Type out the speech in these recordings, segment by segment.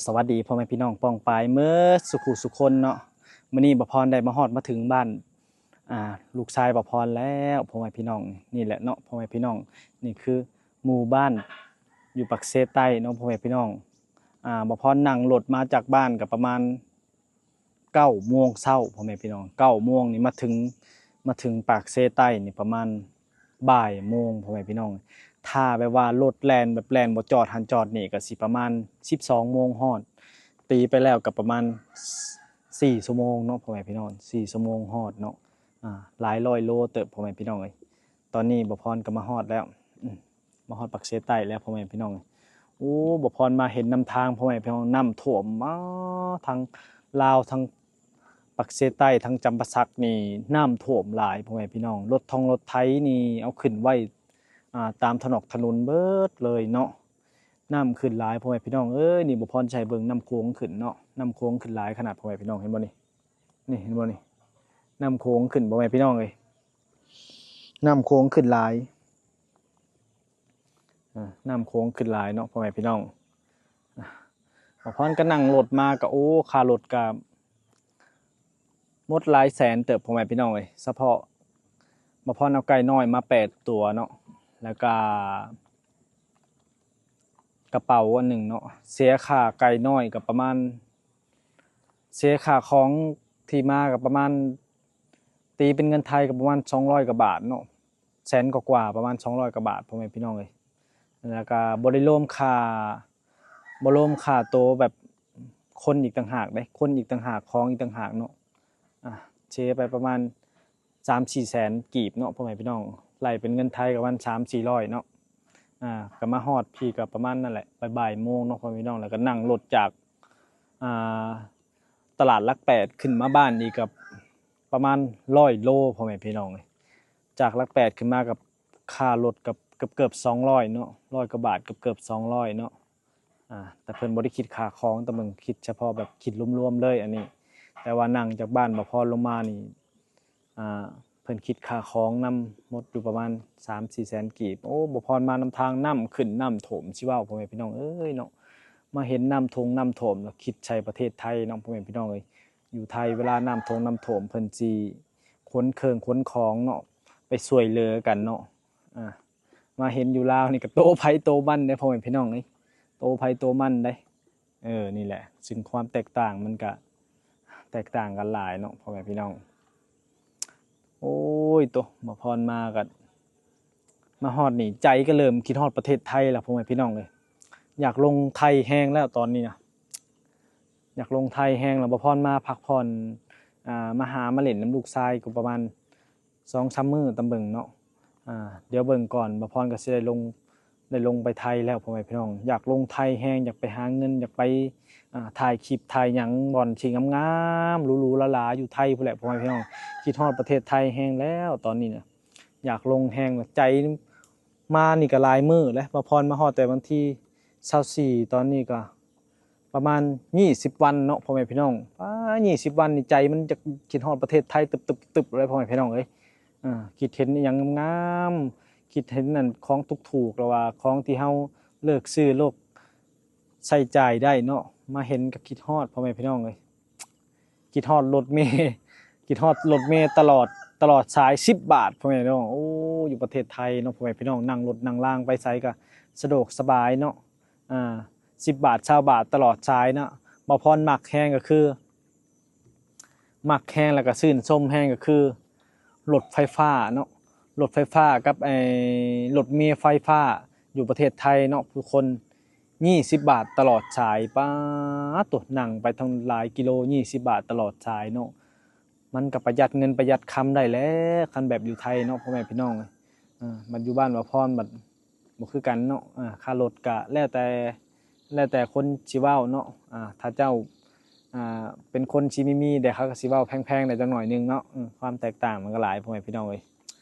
ສະຫວັດດີພໍ່ແມ່ພີ່ນ້ອງປ້ອງປາຍເໝິດສູ່ຜູ້ສູ່ຄົນເນາະ. ມື້ນີ້ບ່າວພອນໄດ້ມາຮອດມາເຖິງບ້ານ ອ່າ ລູກຊາຍບ່າວພອນແລ້ວພໍ່ແມ່ພີ່ນ້ອງ. ນີ້ແຫຼະເນາະພໍ່ແມ່ພີ່ນ້ອງ, ນີ້ຄືໝູ່ບ້ານຢູ່ປາກເຊໃຕ້ເນາະພໍ່ແມ່ພີ່ນ້ອງ. ອ່າ ບ່າວພອນນັ່ງລົດມາຈາກບ້ານກໍປະມານ ເກົ້າໂມງເຊົ້າພໍ່ແມ່ພີ່ນ້ອງ, ເກົ້າໂມງນີ້ມາເຖິງ ມາເຖິງປາກເຊໃຕ້ນີ້ປະມານບ່າຍໂມງພໍ່ແມ່ພີ່ນ້ອງ. ຖ້າແບບວ່າລົດແລ່ນ ແບບແລ່ນບໍ່ຈອດຫັ້ນຈອດນີ້ ກໍຊິປະມານສິບສອງໂມງຮອດ, ຕີໄປແລ້ວກໍປະມານສີ່ຊົ່ວໂມງເນາະພໍ່ແມ່ພີ່ນ້ອງ, ສີ່ຊົ່ວໂມງຮອດເນາະ. ອ່າ ຫຼາຍຮ້ອຍໂລເຕີບພໍ່ແມ່ພີ່ນ້ອງເອີຍ. ຕອນນີ້ບ່າວພອນກໍມາຮອດແລ້ວ ອືມ ມາຮອດປາກເຊໃຕ້ແລ້ວພໍ່ແມ່ພີ່ນ້ອງ. ໂອ້ ບ່າວພອນມາເຫັນນຳທາງພໍ່ແມ່ພີ່ນ້ອງ, ນ້ຳຖ້ວມມາທັງລາວ ທັງປາກເຊໃຕ້ ທັງຈຳປາສັກນີ້ ນ້ຳຖ້ວມຫຼາຍພໍ່ແມ່ພີ່ນ້ອງ. ລົດທ່ອງລົດໄຖນີ້ເອົາຂຶ້ນໄວ້ ອ່າ ຕາມຖະໜອກຖະໜົນເບິດເລີຍເນາະ, ນ້ຳຂຶ້ນຫຼາຍພໍ່ແມ່ພີ່ນ້ອງເອີຍ. ນີ້ບ່າວພອນຊິໃຫ້ເບິ່ງນ້ຳໂຂງຂຶ້ນເນາະ, ນ້ຳໂຂງຂຶ້ນຫຼາຍຂະໜາດພໍ່ແມ່ພີ່ນ້ອງ. ເຫັນບໍ່ນີ້? ນີ້ເຫັນບໍ່ນີ້? ນ້ຳໂຂງຂຶ້ນພໍ່ແມ່ພີ່ນ້ອງເອີຍ, ນ້ຳໂຂງຂຶ້ນຫຼາຍ. ອ່າ ນ້ຳໂຂງຂຶ້ນຫຼາຍເນາະພໍ່ແມ່ພີ່ນ້ອງ. ອ່າ ບ່າວພອນກໍນັ່ງລົດມາກໍ ໂອ້ ຄ່າລົດກໍໝົດຫຼາຍແສນເຕີບພໍ່ແມ່ພີ່ນ້ອງເອີຍ. ສະເພາະບ່າວພອນເອົາໄກ່ນ້ອຍມາແປດຕົວເນາະ, ແລ້ວກໍກະເປົາອັນໜຶ່ງເນາະ, ເສຍຄ່າໄກ່ນ້ອຍກໍປະມານ ເສຍຄ່າຂອງທີ່ມາກໍປະມານ ຕີເປັນເງິນໄທກໍປະມານສອງຮ້ອຍກວ່າບາດເນາະ, ແສນກວ່າໆ ປະມານສອງຮ້ອຍກວ່າບາດ ພໍ່ແມ່ພີ່ນ້ອງເອີຍ. ແລ້ວກໍບໍ່ໄດ້ລວມຄ່າ ບໍ່ລວມຄ່າໂຕແບບຄົນອີກຕ່າງຫາກເດ້, ຄົນອີກຕ່າງຫາກ ຂອງອີກຕ່າງຫາກເນາະ. ອ່າ ເສຍໄປປະມານສາມສີ່ແສນກີບເນາະ ພໍ່ແມ່ພີ່ນ້ອງ, ໄລ່ເປັນເງິນໄທກໍປະມານສາມສີ່ຮ້ອຍເນາະ. ອ່າ ກໍມາຮອດພີ້ກໍປະມານນັ້ນແຫຼະ ບ່າຍໆໂມງເນາະ ພໍ່ແມ່ພີ່ນ້ອງ. ແລ້ວກໍນັ່ງລົດຈາກ ອ່າ ຕະຫຼາດຫຼັກແປດຂຶ້ນມາບ້ານອີກກໍປະມານຮ້ອຍໂລ ພໍ່ແມ່ພີ່ນ້ອງເອີຍ. ຈາກຫຼັກແປດຂຶ້ນມາກໍຄ່າລົດກໍເກືອບໆສອງຮ້ອຍເນາະ, ຮ້ອຍກວ່າບາດ ເກືອບໆສອງຮ້ອຍເນາະ. ອ່າ ແຕ່ເພິ່ນບໍ່ໄດ້ຄິດຄ່າຂອງ, ແຕ່ເບິ່ງ ຄິດສະເພາະແບບຄິດລວມໆເລີຍອັນນີ້. ແຕ່ວ່ານັ່ງຈາກບ້ານບ່າວພອນລົງມານີ້ ອ່າ ເພິ່ນຄິດຄ່າຂອງນຳໝົດຢູ່ປະມານສາມສີ່ແສນກີບ. ໂອ້ ບ່າວພອນມານຳທາງນ້ຳຂຶ້ນນ້ຳຖ້ວມ ຊິເວົ້າ ພໍ່ແມ່ພີ່ນ້ອງເອີຍເນາະ, ມາເຫັນນ້ຳທົ່ງນ້ຳຖ້ວມ ແລ້ວຄິດໃສ່ປະເທດໄທເນາະ ພໍ່ແມ່ພີ່ນ້ອງເອີຍ. ຢູ່ໄທເວລານ້ຳທົ່ງນ້ຳຖ້ວມ ເພິ່ນຊິຂົນເຄື່ອງຂົນຂອງເນາະ ໄປຊ່ວຍເຫຼືອກັນເນາະ. ອ່າ ມາເຫັນຢູ່ລາວນີ້ກໍໂຕໃຜໂຕມັນເດ້ ພໍ່ແມ່ພີ່ນ້ອງເອີຍ, ໂຕໃຜໂຕມັນເດ້. ເອີ ນີ້ແຫຼະ ຊຶ່ງຄວາມແຕກຕ່າງມັນກະແຕກຕ່າງກັນຫຼາຍເນາະ ພໍ່ແມ່ພີ່ນ້ອງ. ໂອ້ຍ ໂຕ ບ່າວພອນມາກໍ ມາຮອດນີ້ ໃຈກໍເລີ່ມຄິດຮອດປະເທດໄທແລ້ວ ພໍ່ແມ່ພີ່ນ້ອງເອີຍ. ຢາກລົງໄທແຮງແລ້ວຕອນນີ້ນະ, ຢາກລົງໄທແຮງແລ້ວ. ບ່າວພອນມາພັກຜ່ອນ ອ່າ ມາຫາມາຫຼິ້ນນຳລູກຊາຍກໍປະມານ ສອງສາມມື້ຕາມເບິ່ງເນາະ. ອ່າ ດຽວເບິ່ງກ່ອນ ບ່າວພອນກໍຊິໄດ້ລົງ ໄດ້ລົງໄປໄທແລ້ວ ພໍ່ແມ່ພີ່ນ້ອງ. ຢາກລົງໄທແຮງ, ຢາກໄປຫາເງິນ, ຢາກໄປ ອ່າ ຖ່າຍຄລິບຖ່າຍຫຍັງບ່ອນທີ່ງາມໆ ຫຼູໆຫຼາໆຢູ່ໄທພຸ້ນແຫຼະ ພໍ່ແມ່ພີ່ນ້ອງ. ຄິດຮອດປະເທດໄທແຮງແລ້ວຕອນນີ້ນະ, ຢາກລົງແຮງ. ໃຈມານີ້ກໍຫຼາຍມື້ແລ້ວ, ບ່າວພອນມາຮອດແຕ່ວັນທີຊາວສີ່ ຕອນນີ້ກໍ ປະມານຊາວເອັດວັນເນາະ ພໍ່ແມ່ພີ່ນ້ອງ. ປາ ຊາວເອັດວັນນີ້ ໃຈມັນຢາກຄິດຮອດປະເທດໄທຕຶບໆໆເລີຍ ພໍ່ແມ່ພີ່ນ້ອງເອີຍ. ເອີ ຄິດເຫັນອີ່ຫຍັງງາມໆ, ຄິດເຫັນອັນຂອງຖືກໆ ຫຼືວ່າຂອງທີ່ເຮົາເລືອກຊື້ ເລືອກໃຊ້ຈ່າຍໄດ້ເນາະ, ມາເຫັນກໍຄິດຮອດ ພໍ່ແມ່ພີ່ນ້ອງເອີຍ. ຄິດຮອດລົດເມ, ຄິດຮອດລົດເມຕະຫຼອດ ຕະຫຼອດສາຍ ສິບບາດ ພໍ່ແມ່ພີ່ນ້ອງ. ໂອ້ ຢູ່ປະເທດໄທເນາະ ພໍ່ແມ່ພີ່ນ້ອງ, ນັ່ງລົດນັ່ງລາງໄປໃສກໍສະດວກສະບາຍເນາະ. ອ່າ ສິບບາດ ຊາວບາດ ຕະຫຼອດສາຍເນາະ. ບ່າວພອນມັກແຮງກໍຄື ມັກແຮງ ແລ້ວກໍຊື່ນຊົມແຮງກໍຄືລົດໄຟຟ້າເນາະ, ລົດໄຟຟ້າກັບໄອ້ລົດເມໄຟຟ້າຢູ່ປະເທດໄທເນາະ ທຸກຄົນ. ຊາວເອັດບາດຕະຫຼອດສາຍ. ປາດໂທ້ ນັ່ງໄປທັງຫຼາຍກິໂລ ຊາວເອັດບາດຕະຫຼອດສາຍເນາະ. ມັນກໍປະຢັດເງິນປະຢັດຄຳໄດ້ແຫຼະ ຄັນແບບຢູ່ໄທເນາະ ພໍ່ແມ່ພີ່ນ້ອງເອີຍ. ເອີ ບັດຢູ່ບ້ານບ່າວພອນບັດ ບໍ່ຄືກັນເນາະ. ອ່າ ຄ່າລົດກະແລ້ວແຕ່ ແລ້ວແຕ່ຄົນຊິເວົ້າເນາະ. ອ່າ ຖ້າເຈົ້າ ອ່າ ເປັນຄົນຊິມີໆ ແດ່ ເຂົາກໍຊິເວົ້າແພງໆໄດ້ຈັກໜ້ອຍໜຶ່ງເນາະ. ເອີ ຄວາມແຕກຕ່າງມັນກໍຫຼາຍ ພໍ່ແມ່ພີ່ນ້ອງເອີຍ.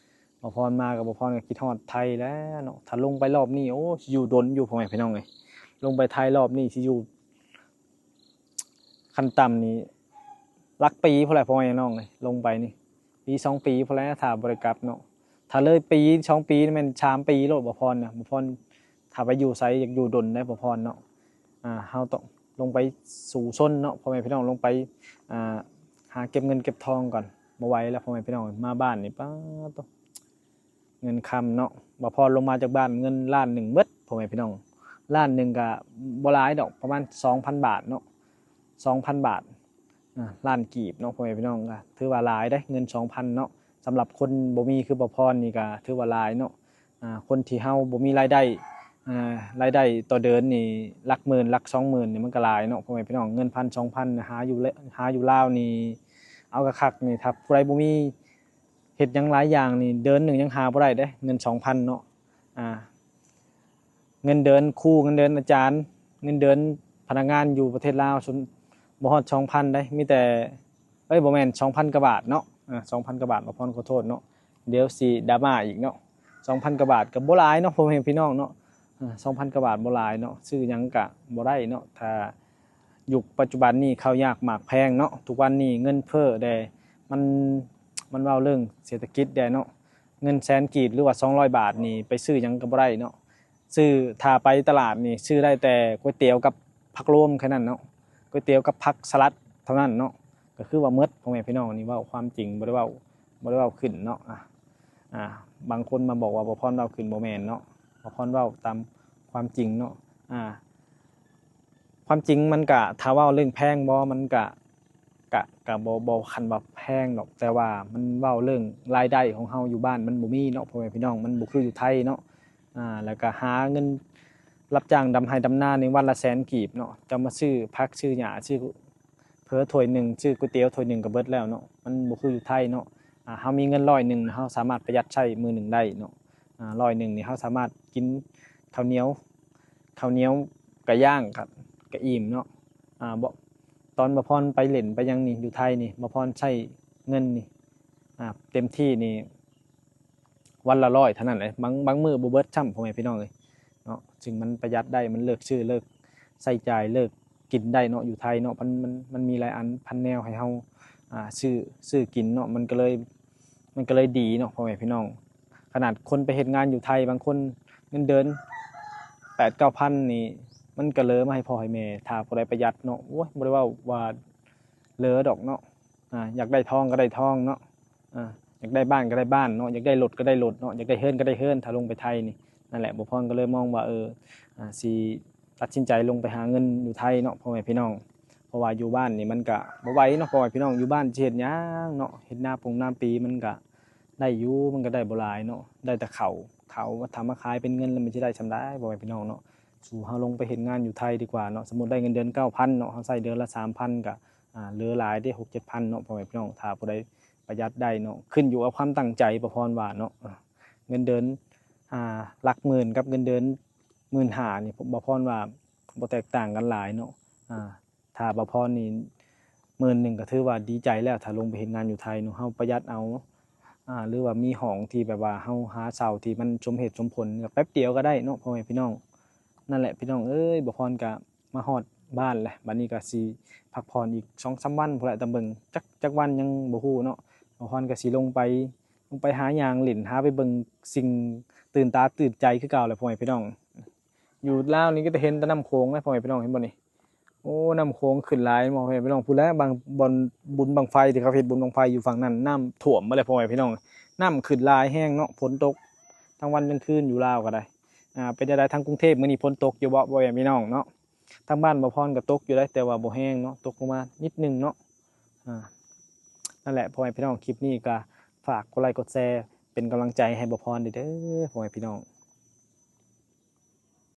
ບ່າວພອນມາກໍ ບ່າວພອນກໍຄິດຮອດໄທແລ້ວເນາະ. ຖ້າລົງໄປລອບນີ້ ໂອ້ ຊິຢູ່ດົນຢູ່ ພໍ່ແມ່ພີ່ນ້ອງເອີຍ. ລົງໄປໄທລອບນີ້ຊິຢູ່ ຂັ້ນຕ່ຳນີ້ຫຼັກປີພຸ້ນແຫຼະ ພໍ່ແມ່ພີ່ນ້ອງເອີຍ. ລົງໄປນີ້ປີສອງປີພຸ້ນແຫຼະ ຖ້າບໍ່ໄດ້ກັບເນາະ. ຖ້າເລີຍປີສອງປີນີ້ແມ່ນສາມປີໂລດ ບ່າວພອນນະ. ບ່າວພອນ ຖ້າໄປຢູ່ໃສ ຢາກຢູ່ດົນໄດ໋ ບ່າວພອນເນາະ. ອ່າ ເຮົາຕ້ອງ ລົງໄປສູ້ຊົນເນາະ ພໍ່ແມ່ພີ່ນ້ອງ ລົງໄປ ອ່າ ຫາເກັບເງິນເກັບທອງກ່ອນ ບໍ່ໄຫວແລ້ວ ພໍ່ແມ່ພີ່ນ້ອງ ມາບ້ານນີ້ ປາດໂທ້ ເງິນຄຳເນາະ ບ່າວພອນລົງມາຈາກບ້ານ ເງິນລ້ານໜຶ່ງໝົດ ພໍ່ແມ່ພີ່ນ້ອງ ລ້ານໜຶ່ງກະບໍ່ຫຼາຍດອກ ປະມານສອງພັນບາດເນາະ ສອງພັນບາດ ອາ ລ້ານກີບເນາະ ພໍ່ແມ່ພີ່ນ້ອງ ກະຖືວ່າຫຼາຍເດ້ ເງິນສອງພັນເນາະ ສຳລັບຄົນບໍ່ມີຄືບ່າວພອນນີ້ກະຖືວ່າຫຼາຍເນາະ ອາ ຄົນທີ່ເຮົາບໍ່ມີລາຍໄດ້ ອາ ລາຍໄດ້ຕໍ່ເດືອນນີ້ຫຼັກໝື່ນ ຫຼັກສອງໝື່ນນີ້ ມັນກະຫຼາຍເນາະ ພໍ່ແມ່ພີ່ນ້ອງ ເງິນພັນສອງພັນ ຫາຢູ່ ຫາຢູ່ລາວນີ້ ເອົາຄັກໆນີ້ ຖ້າຜູ້ໃດບໍ່ມີ ເຮັດຫຍັງຫຼາຍຢ່າງນີ້ ເດືອນໜຶ່ງຍັງຫາບໍ່ໄດ້ເດ້ ເງິນສອງພັນເນາະ ອາ ເງິນເດືອນຄູ ເງິນເດືອນອາຈານ ເງິນເດືອນພະນັກງານຢູ່ປະເທດລາວ ສ່ວນ ບໍ່ຮອດສອງພັນເດ້ ມີແຕ່ ເອີຍ ບໍ່ແມ່ນ ສອງພັນກວ່າບາດເນາະ ອາ ສອງພັນກວ່າບາດ ບ່າວພອນຂໍໂທດເນາະ ດຽວຊິດຣາມາອີກເນາະ ສອງພັນກວ່າບາດກະບໍ່ຫຼາຍເນາະ ພໍ່ແມ່ພີ່ນ້ອງເນາະ ອາ ສອງພັນກວ່າບາດບໍ່ຫຼາຍເນາະ ຊື້ຫຍັງກະບໍ່ໄດ້ເນາະ ຖ້າ ຍຸກປັດຈຸບັນນີ້ເຂົ້າຍາກໝາກແພງເນາະ ທຸກວັນນີ້ເງິນເຟີ້ແດ່ ມັນ ມັນເວົ້າເລື່ອງເສດຖະກິດແດ່ເນາະ ເງິນແສນກີບ ຫຼືວ່າສອງຮ້ອຍບາດນີ້ ໄປຊື້ຫຍັງກະບໍ່ໄດ້ເນາະ ຊື້ ຖ້າໄປຕະຫຼາດນີ້ ຊື້ໄດ້ແຕ່ກ໋ວຍຕຽວກັບຜັກລວມແຄ່ນັ້ນເນາະ ກ໋ວຍຕຽວກັບຜັກສະຫຼັດເທົ່ານັ້ນເນາະ ກະຄືວ່າໝົດ ພໍ່ແມ່ພີ່ນ້ອງ ນີ້ເວົ້າຄວາມຈິງ ບໍ່ໄດ້ເວົ້າ ບໍ່ໄດ້ເວົ້າຂຶ້ນເນາະ ອາ ອາ ບາງຄົນມາບອກວ່າບ່າວພອນເວົ້າຂຶ້ນ ບໍ່ແມ່ນເນາະ ບ່າວພອນເວົ້າຕາມຄວາມຈິງເນາະ ອາ ຄວາມຈິງມັນກະ ຖ້າເວົ້າເລື່ອງແພງບໍ່ ມັນກະ ກະ ກະບໍ່ ບໍ່ຄັນວ່າແພງດອກ ແຕ່ວ່າມັນເວົ້າເລື່ອງລາຍໄດ້ຂອງເຮົາຢູ່ບ້ານມັນບໍ່ມີເນາະ ພໍ່ແມ່ພີ່ນ້ອງ ມັນບໍ່ຄືຢູ່ໄທເນາະ ອາ ແລ້ວກະຫາເງິນຮັບຈ້າງດຳໄຮ່ດຳນານີ້ວັນລະແສນກີບເນາະ ເຈົ້າມາຊື້ຜັກຊື້ຫຍ້າ ຊື້ເຝີຖ້ວຍໜຶ່ງ ຊື້ກ໋ວຍຕຽວຖ້ວຍໜຶ່ງກະເບິດແລ້ວເນາະ ມັນບໍ່ຄືຢູ່ໄທເນາະ ອາ ເຮົາມີເງິນຮ້ອຍໜຶ່ງ ເຮົາສາມາດປະຢັດໃຊ້ມື້ໜຶ່ງໄດ້ເນາະ ອາ ຮ້ອຍໜຶ່ງນີ້ ເຮົາສາມາດກິນເຂົ້າໜຽວ ເຂົ້າໜຽວກະຢ່າງ ກະ ກະອີ່ມເນາະ ອາ ບໍ່ ຕອນບ່າວພອນໄປຫຼິ້ນໄປຫຍັງນີ້ ຢູ່ໄທນີ້ ບ່າວພອນໃຊ້ເງິນນີ້ ອາ ເຕັມທີ່ນີ້ ວັນລະຮ້ອຍເທົ່ານັ້ນແຫຼະ ບາງ ບາງມື້ບໍ່ເບິດຊ້ຳ ພໍ່ແມ່ພີ່ນ້ອງເອີຍເນາະ ຊຶ່ງມັນປະຢັດໄດ້ ມັນເລີກຊື້ ເລີກໃຊ້ຈ່າຍ ເລີກກິນໄດ້ເນາະ ຢູ່ໄທເນາະ ມັນ ມັນ ມັນມີຫຼາຍອັນພັນແນວໃຫ້ເຮົາ ອາ ຊື້ ຊື້ກິນເນາະ ມັນກະເລີຍ ມັນກະເລີຍດີເນາະ ພໍ່ແມ່ພີ່ນ້ອງ ຂະໜາດຄົນໄປເຮັດງານຢູ່ໄທ ບາງຄົນເງິນເດືອນແປດເກົ້າພັນນີ້ ມັນກະເຫຼືອມາໃຫ້ພໍ່ໃຫ້ແມ່ ຖ້າຜູ້ໃດປະຢັດເນາະ ໂອ້ຍ ບໍ່ໄດ້ເວົ້າວ່າເຫຼືອດອກເນາະ ອາ ຢາກໄດ້ທອງກະໄດ້ທອງເນາະ ອາ ຢາກໄດ້ບ້ານກະໄດ້ບ້ານເນາະ ຢາກໄດ້ລົດກະໄດ້ລົດເນາະ ຢາກໄດ້ເຮືອນກະໄດ້ເຮືອນ ຖ້າລົງໄປໄທນີ້ ນັ້ນແຫຼະ ບ່າວພອນກະເລີຍມອງວ່າ ເອີ ອາ ຊິຕັດສິນໃຈລົງໄປຫາເງິນຢູ່ໄທເນາະ ພໍ່ແມ່ພີ່ນ້ອງ ເພາະວ່າຢູ່ບ້ານນີ້ມັນກະບໍ່ໄຫວເນາະ ພໍ່ແມ່ພີ່ນ້ອງ ຢູ່ບ້ານຊິເຮັດຫຍັງເນາະ ເຮັດນາປົງນາປີ ມັນກະ ໄດ້ຢູ່ ມັນກະໄດ້ບໍ່ຫຼາຍເນາະ ໄດ້ແຕ່ເຂົ້າ ເຂົ້າ ຖ້າມາຂາຍເປັນເງິນແລ້ວມັນຊິໄດ້ສ່ຳໃດ ພໍ່ແມ່ພີ່ນ້ອງເນາະ ສູ່ເຮົາລົງໄປເຮັດງານຢູ່ໄທດີກວ່າເນາະ ສົມມຸດໄດ້ເງິນເດືອນເກົ້າພັນເນາະ ເຮົາໃຊ້ເດືອນລະສາມພັນ ກະ ອາ ເຫຼືອຫຼາຍເດ້ ຫົກເຈັດພັນເນາະ ພໍ່ແມ່ພີ່ນ້ອງ ຖ້າຜູ້ໃດປະຢັດໄດ້ເນາະ ຂຶ້ນຢູ່ກັບຄວາມຕັ້ງໃຈ ບ່າວພອນວ່າເນາະ ເງິນເດືອນ ອາ ຫຼັກໝື່ນກັບເງິນເດືອນໝື່ນຫ້ານີ້ ບ່າວພອນວ່າບໍ່ແຕກຕ່າງກັນຫຼາຍເນາະ ອາ ຖ້າບ່າວພອນນີ້ໝື່ນໜຶ່ງກະຖືວ່າດີໃຈແລ້ວ ຖ້າລົງໄປເຮັດງານຢູ່ໄທເນາະ ເຮົາປະຢັດເອົາ ອາ ຫຼືວ່າມີຫ້ອງທີ່ແບບວ່າເຮົາຫາເຊົ່າທີ່ມັນສົມເຫດສົມຜົນ ກະແປັບດຽວກະໄດ້ເນາະ ພໍ່ແມ່ພີ່ນ້ອງ ນັ້ນແຫຼະ ພີ່ນ້ອງເອີຍ ບ່າວພອນກະມາຮອດບ້ານແຫຼະ ບາດນີ້ກະຊິພັກຜ່ອນອີກສອງສາມວັນພຸ້ນແຫຼະ ຕາເບິ່ງ ຈັກ ຈັກວັນຍັງບໍ່ຮູ້ເນາະ ບ່າວພອນກະຊິລົງໄປ ລົງໄປຫາຍ່າງຫຼິ້ນ ຫາໄປເບິ່ງສິ່ງຕື່ນຕາຕື່ນໃຈຄືເກົ່າແຫຼະ ພໍ່ແມ່ພີ່ນ້ອງ ຢູ່ລາວນີ້ກະຈະເຫັນແຕ່ນ້ຳໂຂງນະ ພໍ່ແມ່ພີ່ນ້ອງ ເຫັນບໍ່ນີ້ ໂອ້ ນ້ຳໂຂງຂຶ້ນຫຼາຍ ພໍ່ແມ່ພີ່ນ້ອງ ພຸ້ນແຫຼະ ບາງບ່ອນບຸນບັ້ງໄຟ ທີ່ເຂົາເຮັດບຸນບັ້ງໄຟຢູ່ຝັ່ງນັ້ນ ນ້ຳຖ້ວມໝົດແລ້ວ ພໍ່ແມ່ພີ່ນ້ອງ ນ້ຳຂຶ້ນຫຼາຍແຮງເນາະ ຝົນຕົກທັງວັນທັງຄືນຢູ່ລາວກະໄດ້ ອາ ເປັນຈັ່ງໃດທາງກຸງເທບມື້ນີ້ຝົນຕົກຢູ່ບໍ່ ພໍ່ແມ່ພີ່ນ້ອງເນາະ ທາງບ້ານບ່າວພອນກະຕົກຢູ່ໄດ໋ ແຕ່ວ່າບໍ່ແຮງເນາະ ຕົກລົງມານິດໜຶ່ງເນາະ ອາ ນັ້ນແຫຼະ ພໍ່ແມ່ພີ່ນ້ອງ ຄລິບນີ້ກະຝາກກົດໄລກົດແຊ ເປັນກຳລັງໃຈໃຫ້ບ່າວພອນເດີ ພໍ່ແມ່ພີ່ນ້ອງ